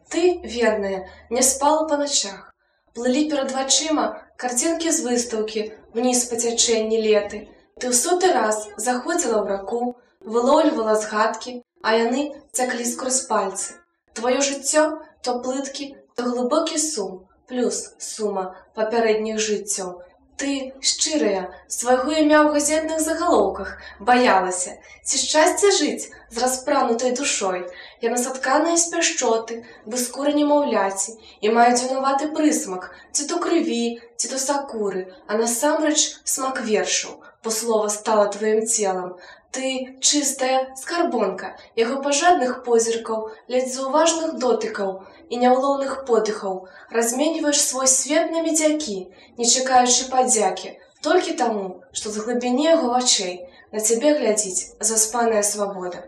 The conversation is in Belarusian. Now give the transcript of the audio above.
Ты, верная, не спала па начах. Плылі перад вачыма карцінкі з выстаўкі вниз па цячэнні Леты. Ты ў соты раз заходзіла ў раку, вылоўлівала згадкі, а яны цяклі скрозь пальцы. Тваё жыццё то плыткі, то глыбокі сум, плюс сума папярэдніх жыццяў. Ты, шчырая, свайго імя ў газетных загалоўках баялася. Ці шчасце жыць з распранутай душой? Яна сатканая з пяшчоты, бы скура немаўляці, і мае дзіўнаваты прысмак, ці то крыві, ці то сакуры, а насамрэч смак вершаў, бо слова стала тваім целам. Ты чыстая скарбонка яго пажадных позіркаў, ледзь заўважных дотыкаў і няўлоўных подыхаў, разменьваеш свой свет на медзякі, не чакаючы падзякі, толькі таму, што з глыбіні яго вачэй на цябе глядзіць заспаная свабода.